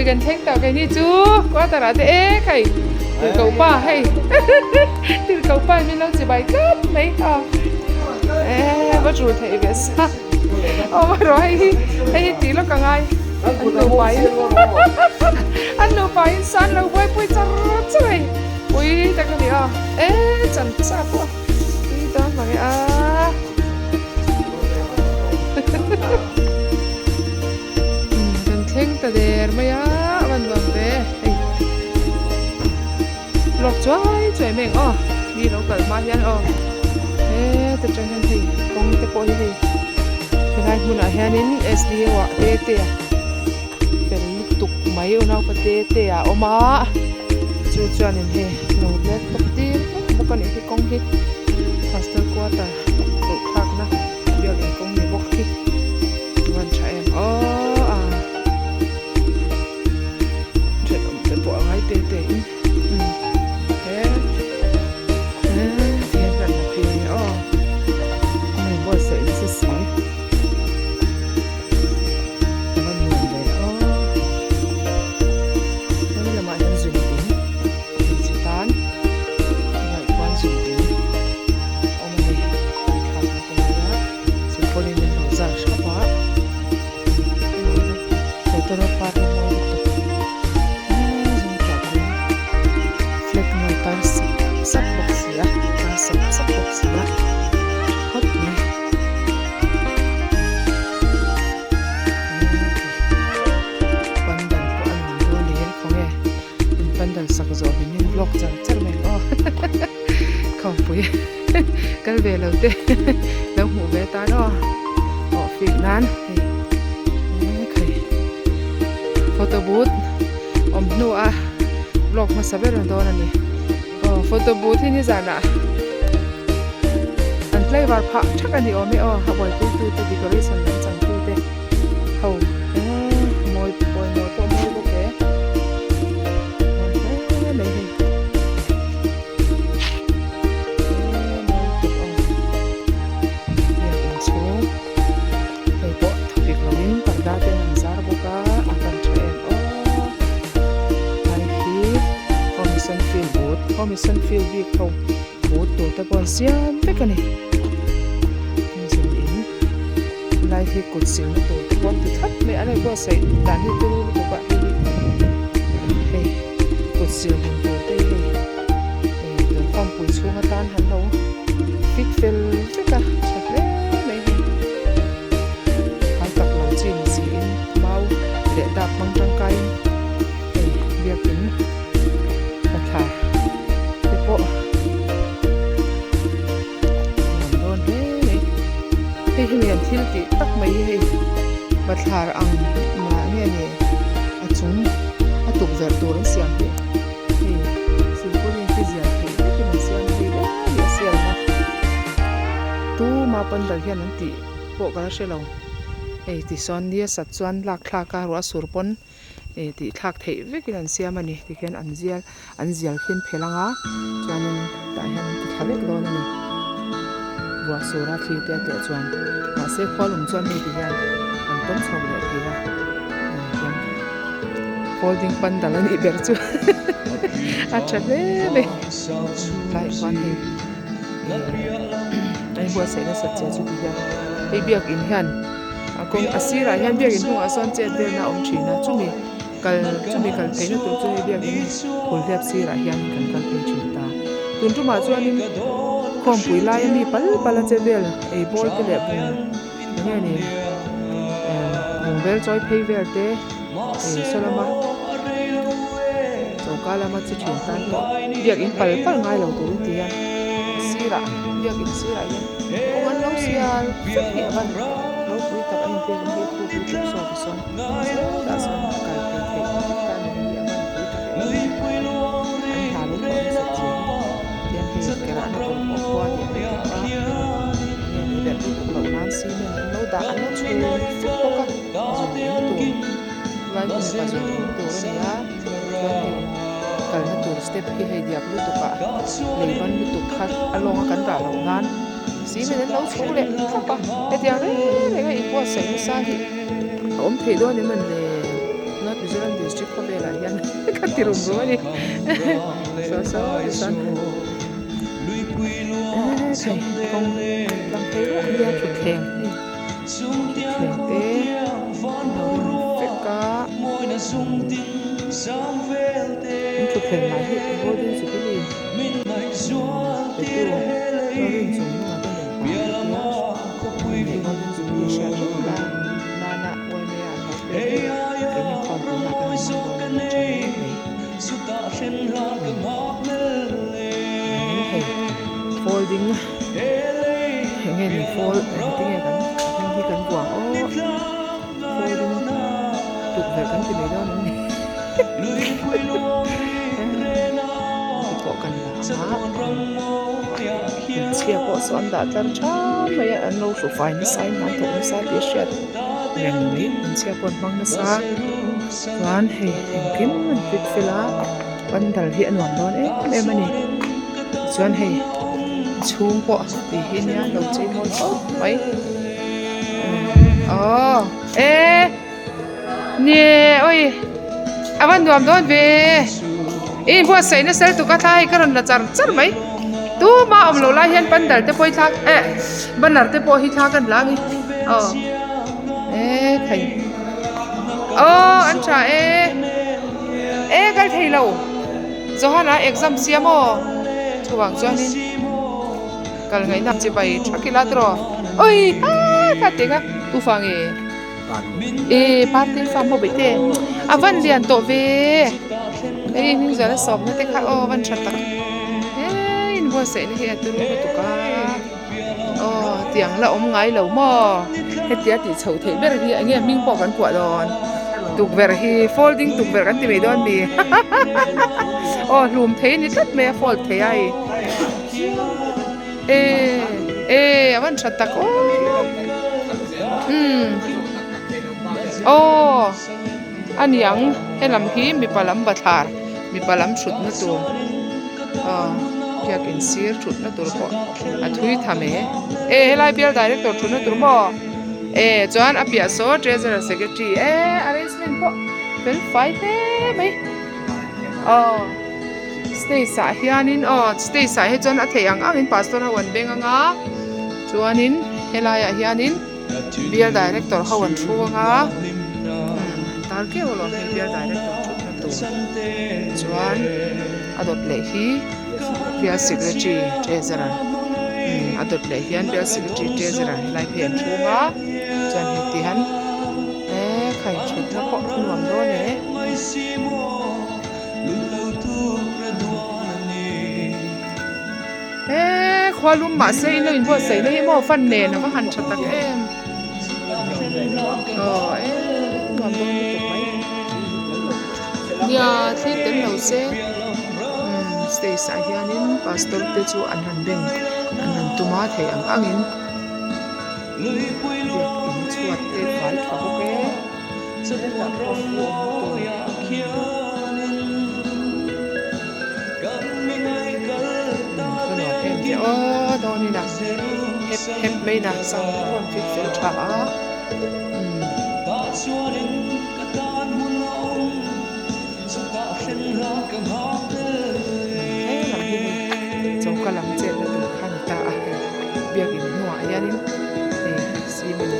Khawmpui kan thleng tawh keini chu quarter ah te e khai tirhkoh pa hei tirhkoh pa in min lo chibai tlat mai kha e va tul theih ve sa aw erawh hei hi hei hi tih lawk a ngai an nupa in an nupa in san lo buaipui char char hei pui tak a ni a e chan sa pawh tui dawn mange a. Kan thleng ta der mai a, a van nuam ve hei lawk chuai chuai mai ang aw mi lo kal hma hian aw heta tang hian hei kawng te pawh hi hei helai hmunah hianin S D O ah te te a fel lutuk mai unaupa te te a awm a chu chuanin hei lo let tawp tir vek bawk a nih hi kawng hi hostel quarter luh thlakna biakin kawng ni bawk hi. Van tha em aw a thenawm te pawh a ngai te te in he he ti hian kan la phei a ni aw hei buatsaih nasa si a van nuam ve aw hemi lamah hian zun in hmeichhe tan ngaihtuah zun in a awm a ni thlakna te nia. Silpauline an lo zar hrep a motor a par hi mawi lutuk eee zawng tah kung flag mawi tar sap sap bawk si a tar sap sap bawk si a tha khawp mai pandal pawh a nuam dawn ni e khawnge in pandal sak zawh hlim in vlog char char mai ang aw khawmpui. Kal ve lo te lo hmuh ve tan aw aw fik nan hei khai photo booth awm hnu a vlog hmasa ber ang dawn a ni aw photo booth hi nizanah an tlaivar phah thak a ni awm e aw a buaipui tu te decoration lam chang tu te ho eee mawi pawimawh pawh mawi bawk e mawi hle mai hei. Siam vek a ni lai hi kut silna tur te pawh an ti thlap mai a an buatsaih dan hi turu lutuk a hei hi hei kut sil hmun tur te hi hei. Tun kawngpui chhung atan han lo fit fel vek a tha hle mai hei hau tak lo chi ni siin mau leh dap hmang tangkaiin hei biakin bathlar te pawh nuam dawn hle mai hei hi lian thil tih tak mai hi hei bathlar ang mah nge ni a chung a tukverh tur an siam hi. Hei silpauline khi zial theih vekin an siam phei hle a ni a sialna tuma pandal hian an tih pawh ka la hre lo hei tisawn nia sat chuan lak thlak a ruah sur pawn eh tih thlak theih vekin an siam a ni tikhian an zial an zial khi an phelh ang a chuanin tah hian an ti thla vek dawn a ni ruah sur a thli te a tleh chuan mahse khualum chuan hei tihian an tawm chho leh thei a. Folding pandal a nih ber chu a tha hle mai tlai chuan hei a inbuatsaih nasat che chu ti hian hei biakin hian a kawng a sirah hian biakin hnungah sawn chet velna a awm thin a chumi kal chumi kal theihna tur chu hei biakin phulhliap sirah hian kan kal phei thin ta tun tumah chuanin khawmpui laia mi pal pal a che vel ei bawr te leh bung eng nge ni bungbel chawi phei vel te ih saw lama choka lama chi thin tan pawh biak in pal pal ngai lo turin ti a sirah biak in sirah hian kawng an lo sial vek hi a van ropui tak a inpek ang hi thu pui tuk saw ti sawn sawtah sawn kal phei theih vek ta ni hi a van pui tak em an hna lo thawh nasat zia hi tian hei ke rahna tur pawh khua tih ang te pawh a. Nge ni leh lutuk loh nan cement an lo dah an lo chhun fuk bawk a zun in tur lai hmun mipa zun in tur a ni a chuan hei kalna tur step hi hei diak lutuk ah lei ban lutuk kha a lawng a kan rah loh nan cement an lo chho leh thlap a hetiang reng reng a inbuatsaih nasa hi a awm theih dawn em an le North Mizoram District. khawvelah hian ka ti rum rum a ni saw saw tichuan hei kawng tlang phei ruah nia thutthleng hei thutthleng te a lo in vek a an thutthleng lai hi golden jubilee petu rin chung hnungah te nen pa an tia leh golden jubilee hriat reng la nana yma an lo pek hi keini khawm tunah kan han hmang dawn a ni tha hle mai chuanin hei folding eng nge ni fold engtin nge kan hming hi kan vuah ang aw folding tukverh kan ti mai dawn em ni te pawh kan la ang a hmeichhia pawh saw an dah tlar tha mai a an lo hru fai nasa in an thawk nasa tih a hriat reng mai hmeichhia pawh an hmang nasa chuan hei engkim an fit fel a pandal hi a nuam dawn em em a ni chuan hei chhung pawh ti hi nia lo chei mawi khawp mai aww e nie awi a va nuam dawn ve i inbuatsaih nasa lutuk a thla hei ka rawn la char char mai tuma awm loh lai hian pandal te pawh hi thlak eh banner te pawh hi thlak an la a ni aw e khai aw an tha e e kal thei lo Johana exam siam aw chuvang chuanin kal ngaihna chibai tha kila tawh awi ha kha ti kha tufa nge. E party farm ho bete a van lian tawh ve hei hming zuala sawmna te kha aw a van tha tak he in buatsaih na hi a turu lutuk a aw tiang la awm ngai lo maw hetia tih chhoh theih ber hi enge hming pawh kan kuah dawn tukverh hi folding tukverh kan ti mai dawn mi aw hlum thei a ni tlat mai a fold thei a hei e e a van tha tak aw. Umm aw a niang helam hi mipa lam bathlar mipa lam thutna tur aw biakin sir thutna tur pawh a thui tham e e helai bial director thutna tur maw e chuan a piah saw treasurer secretary e arrangement pawh fel fai hle mai aw stage ah hianin aw stage ah hi chuan a theih ang angin pastor ho an beng anga. Chuanin helaiah hianin bial director ho an thu ang a umm tar keuh alawm hei bial director thutna tur chuan a dawt leh hi bial secretary treasurer umm a dawt leh hian bial secretary treasurer helai phei an thu ang a chuan hei ti hian eee khai thutna pawh a nuam dawn e. He khualum mahse in lo inbuatsaih na hi maw fan nen a va han tha tak em aw e nuam dawn lutuk mai nia thli tel lo se umm stage ah hianin pastor te chu an han beng an han tum a thei ang angin biakin chhuat te fai tha bawk e hetah pawh hu awm tur. Aw dawnin a hep hep mai na sound te pawh an fit fel tha a umm. He lam hi hei choka lam chetna tur kha a ni ta a hei biakin hnungah hianin hei cement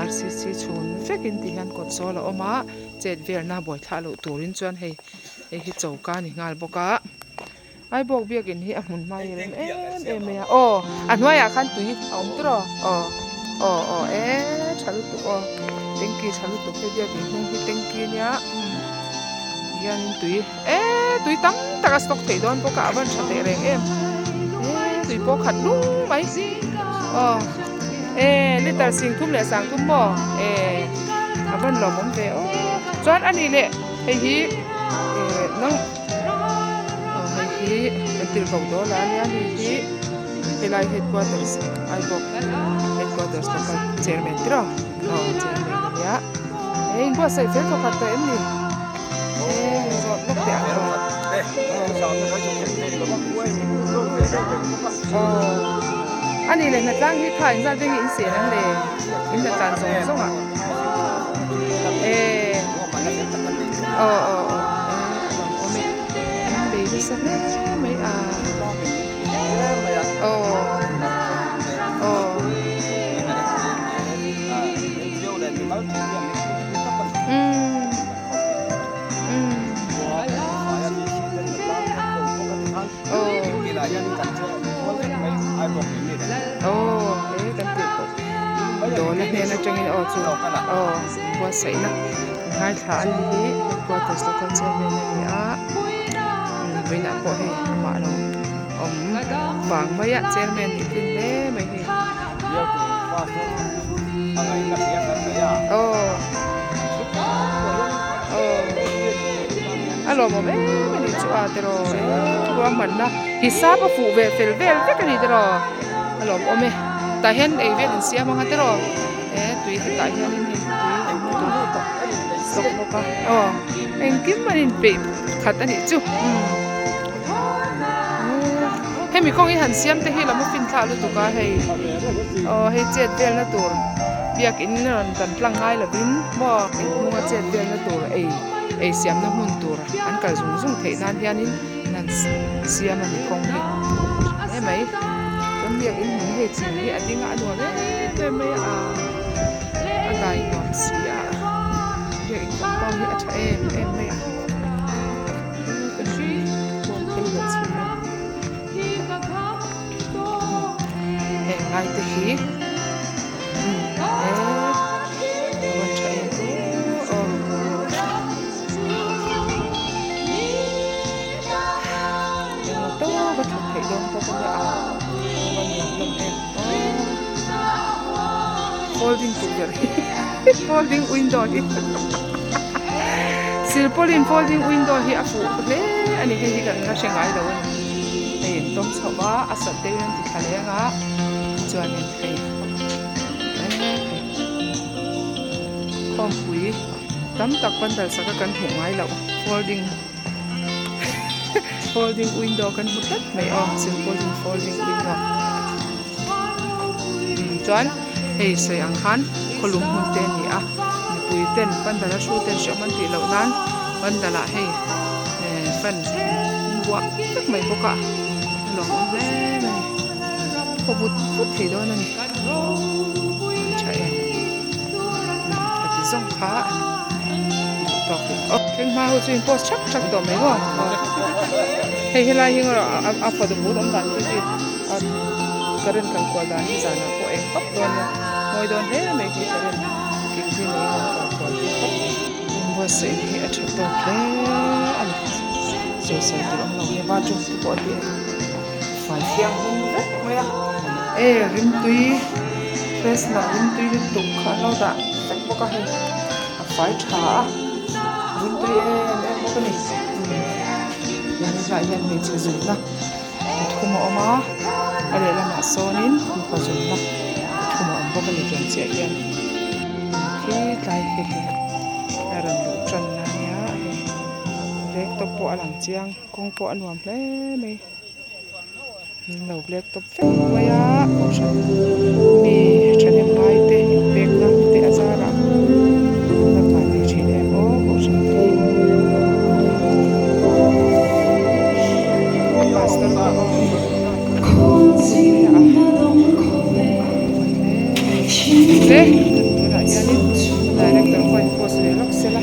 rcc chhun vekin ti hian kawt zawl a awm a chet velna buai thlah loh turin chuan hei hei hi choka a ni nghal bawk a Aibawk biakin hi a hmun hma hi a rem em em mai a aw a hnuaiah khan tui a awm tur aw aw aw aw e tha lutuk aw tanky tha lutuk hei biakin hnung hi tanky ania hianin tui e tui tam tak a stock theih dawn bawk a a van tha teh reng em e tui pawh khat lung mai aw e liter sing thum leh sang thum maw e a van lawmawm ve aw chuan a nih leh hei hi eh nang. Aw hei hi kan tirh ko dawn a nia hei hi helai headquarters Aibawk headquarters local chairman te rawh aw chairman a nia he inbuatsaih fel tawh khat tawh em ni he zawt lawk teh ang aw aw a nih leh hnatlang hi tha engzat veng hi in sen ang le in hnatlan zawng zawng ah e. Aw aw aw e a lawmawm e an bei nasa hle mai a aw aw. Umm umm aw aw e kan tih pawh dawla hnen atangin aw chu aw buatsaihna ngaithla a ni hi headquarters local chairman a ni a vawiinah pawh hei amah a lo awm vang mai a chairman nih tlin hle mai hei aw aw a lawmawm em a ni chu a tiraw e ruahmanna hisap a fuh ve fel vel vek a ni tiraw a lawmawm e tah hian ei vel in siam ang a tiraw e tui hetah hianin hei tui awmna tur stock bawk a aw engkim an inpeih khat a nih chu hemi kawng hi han siam te hi lam a fin thlak lutuk a hei aw hei chet velna tur biakin rawn kan tlang ngai lovin maw inhmunga chet velna tur ei ei siamna hmun tur an kal zung zung theih nan hianin an han siam a ni kawng hi hle mai chuan biakin hmun hei chhim hi a ding a a nuam em em mai a a dai nuam si a biakin compound hi a tha em em mai a heng lai te hi e a van tha em aw englo tawk a that theih dawn bawk a nia a van nuam hlawm em aw folding tukverh hi folding window hi silpaulin folding window hi a fuh hle a ni hei hi kan la hre ngai lo a ni hei in tawm chho a a sat deuhin an ti thla leng a chuanin hei khawmpui tam tak pandal saka kan hmuh ngai loh folding folding window kan hmu tlat mai aw silpaulin folding window chuan hei sawi ang khan khawlum hmun te a ni a mipui ten pandal a thu ten hreawm an tih loh nan pandal ah hei eh fan buah vek mai bawk a a lawmawm hle mai a ni khaw vut vut thei dawn a ni tha em ka ti zawng kha tawk aw thleng hma ho chu in post thak thak tawh mai maw hei helai hi a photo booth awm dan khi khi a current kal kual dan hi zanah pawh eng pap dawn nia mawi dawn hle mai khi current kil hi nei in an kal kual tir pap in buatsaih hi a tha tawk hle a ni sawisel tur awm lo he bathroom te pawh hi fai thianghlim vek mai a e rimtui freshener rimtui lutuk kha an lo dah vek bawk a hei a fai tha a rimtui em em bawk a ni hian helaiah hian hmeichhe zunna pathum a awm a a lehlamah sawnin mipa zunna pathum a awm bawk a ni tiang chiah hian khi tlai khi hi a rawn luh tan na ania hei black top pawh a lang chiang kawng pawh a nuam hle mai an lo black top vek mai a kohhran mi thahnem ngai te inpekna te a zar a an van nei thin em aw kohhran te hi pastor pawh a tunah hianin director pawh in post ve lawk sela.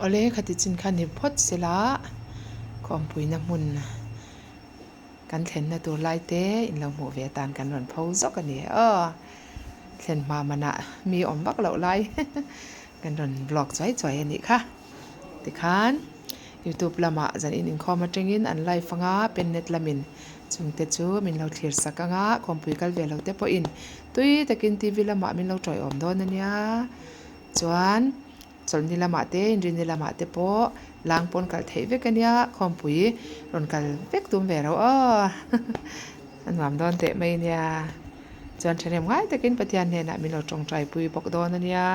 Awle khati chin kha ni phawt sela khawmpuina hmun kan thlenna tur lai te in lo hmuh ve atan kan rawn pho zawk a ni aw. Thlen hma manah mi awm vak loh lai kan rawn vlog chuai chuai a nih kha. Tikhan youtube lamah zan in inkhawm atangin an live anga pennet lamin chungte chu min lo thlir sak anga khawmpui kal ve lo te pawhin tui takin tv lamah min lo tawiawm dawn a nia. Chuan chawlhni lamah te inrinni lamah te pawh lang pawn kal theih vek a nia khawmpui rawn kal vek tum ve ro aw a nuam dawn teh mai a nia. Chuan thahnem ngai takin Pathian hnenah min lo tawngtai pui bawk dawn a nia.